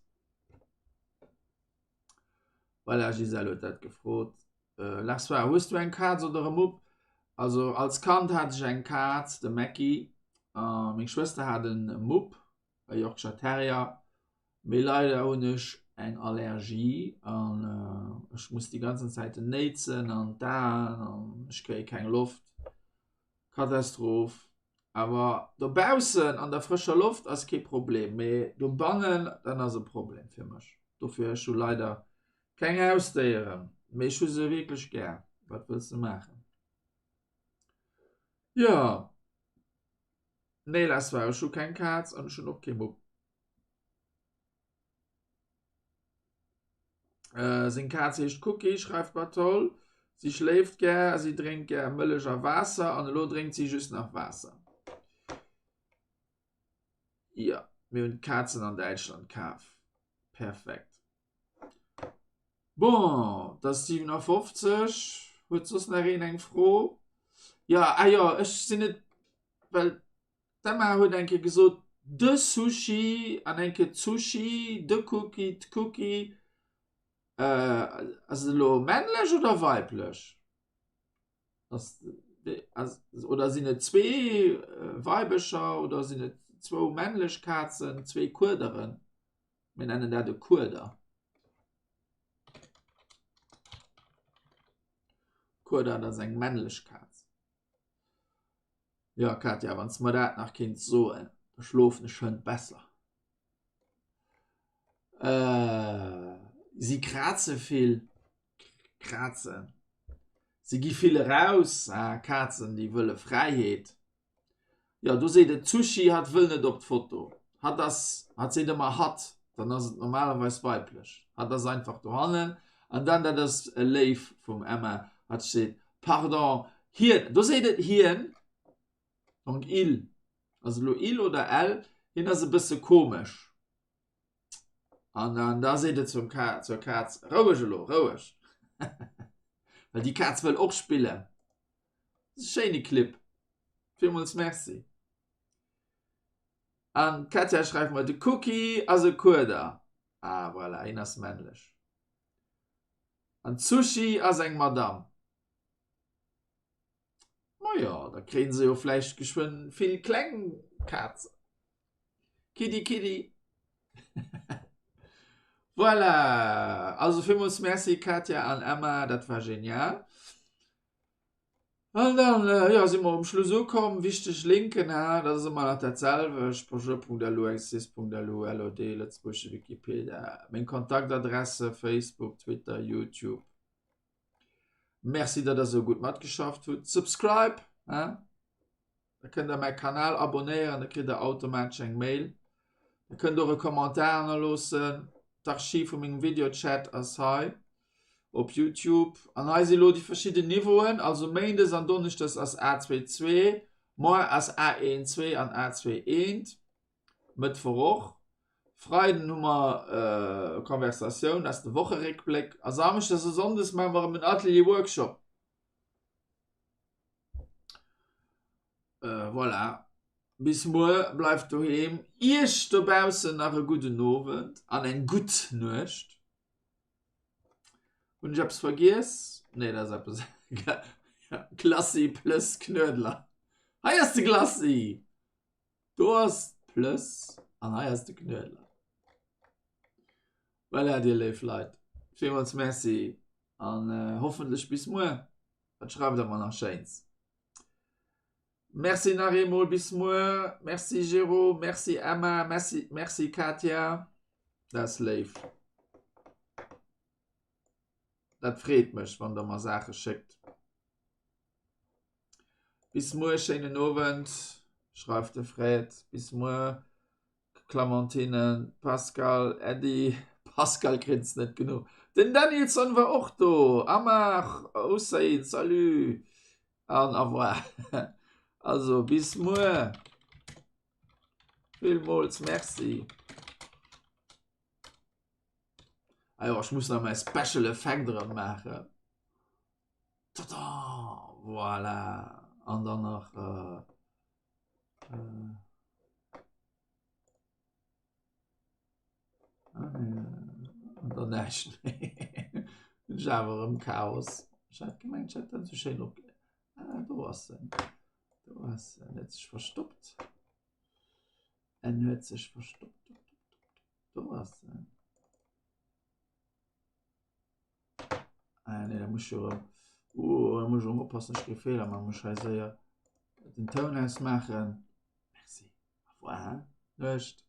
Voilà, Gisèle huet dat gefrot. Äh, Lars war, hues du eng Kaz oder e Mupp? Also als Kand hat ech eng Kaz, de Mackie. Äh, meng Schwëster hat en Mupp, e Yorkshire Terrier. Mee leider hunn ech eng Allergie an ech muss déi ganzen Zäiten néitsen an d'Aen an ech kréie keng Loft. Katastroph. Awer dobaussen an der frëscher Loft ass kee Problem, mee dobannen, dann ass e Problem fir mech. Dofir ech hu leider keng Hausdéieren, mee ech hu se wierklech gär. Wat wëlls de maachen? Jo. Nee, lass war, ech hu keng Kaz an ech hunn och kee Mupp. Äh, seng Kaz heescht Cookie, schreift Bartol. Si schléift gär, si drénkt gär Mëllech a Waasser an elo drénkt si just nach Waasser. Ja, mir hunn d'Kazen an Däitschland kaf. Perfekt. Bon, et ass 57. Huet soss nach een eng Fro? Ja, ah jo, ech sinn net, well D'Emma huet eng Kéier gesot, de Sushi an eng Kéier d'Sushi, de Cookie, d'Cookie. Ass et elo männlech oder weiblech? Ass, ass, oder sinn et zwee Weibecher oder sinn et zwou männlech Kazen, zwee Kuederen? Mir nennen dat e Kueder. Kueder, dat ass eng männlech Kaz. Jo Katja, wann s de mer dat nach kéints soen, da schlofen ech hënt besser. Äh, si kraze vill, krazen. Si gi vill eraus, ah, Kazen déi wëlle Fräiheet. Jo, do seet et Sushi, hatt wëll net op d'Foto. Hatt ass, hatt seet ëmmer hatt, dann ass et normalerweis weiblech. Hatt ass einfach dohannen. An dann, dat ass e Léif vum Emma, hatt seet, pardon, hien, do seet et hien, donc il, ass et elo il oder elle, hien ass e bësse komesch. An dann da seet et zum Ka zur Kaz, roueg elo, roueg. Well déi Kaz wëll och spillen. Schéine Clip. Villmools Merci. An d'Katja schreift mer, de Cookie ass e Kueder. Ah voilà, hien ass männlech. An d'Sushi ass eng Madame. Majo, da kréien se jo vläicht geschwënn vill kleng Kazen. Kiddi kiddi. Voilà, also villmools Merci Katja an Emma, dat war genial. An dann äh, ja, si mer um Schluss ukomm. Wichteg Linken, ha, dat ass ëmmer nach dat selwecht, bonjour.lu, exis.lu, LOD, Lëtzebuergesche Wikipedia, meng Kontaktadresse, Facebook, Twitter, YouTube. Merci, datt der esou gutt matgeschafft hutt. Subscribe, ha? Da kënnt der mäi Kanal abonnéieren, da kritt der automatesch eng Mail. Der kënnt och e Kommentar hannerloossen. D'Archiv vu mengem Videochat ass hei op Youtube. An hei si lo déi verschidden Niveauen. Also Méindes an Donneschdes ass A22, moar ass A12 an A21, Mëttwoch och. Freiden hu mer Konversatioun, ass de Wocheréckbléck. A Samschdes a Sonndes maache mer erëm en Atelier Workshop. Äh, voilà. Bis muer, bleift doheem. Iech dobaussen nach e gudden Owend an eng gutt Nuecht. Hunn ech eppes vergiess? Nee, dat ass eppes. Glacis plus Knuedler. Hei ass de Glacis! Do ass d'Plëss. Plus an hei ass de Knuedler. Voilà, dir léif Leit, villmools Merci an hoffentlech bis muer. Wat schreift der mer nach Schéins? Merci nach eemol, bis muer. Merci Jérôme, merci Emma, merci, merci Katia. Dat ass léif. Dat freet mech, wann der mer Saache schéckt. Bis muer, schéinen Owend, schreift de Fred. Bis muer, Clementine, Pascal, Äddi. Pascal kritt net genuch. Den Danielson war och do. Amar, Hussein, salut. An au revoir. Also, bis muer. Villmools Merci. Ah jo, ech muss nach mäi Special Effekt erëm maachen. Tada! Voilà. An dann nach äh, äh, ah, nee, an dann näischt méi. Hunn ech awer erëm Chaos. Ech hat gemengt, ech hätt dat esou schéin op. Ah, do ass en. Do ass en. Huet sech verstoppt. En huet sech verstoppt. Do ass en. Ah, nee, da muss ich jo oh, da muss ich oppassen, dass ich kee Feeler maachen. Muss ich hei séier den Toun ausmaachen. Merci. Au revoir. Nuecht.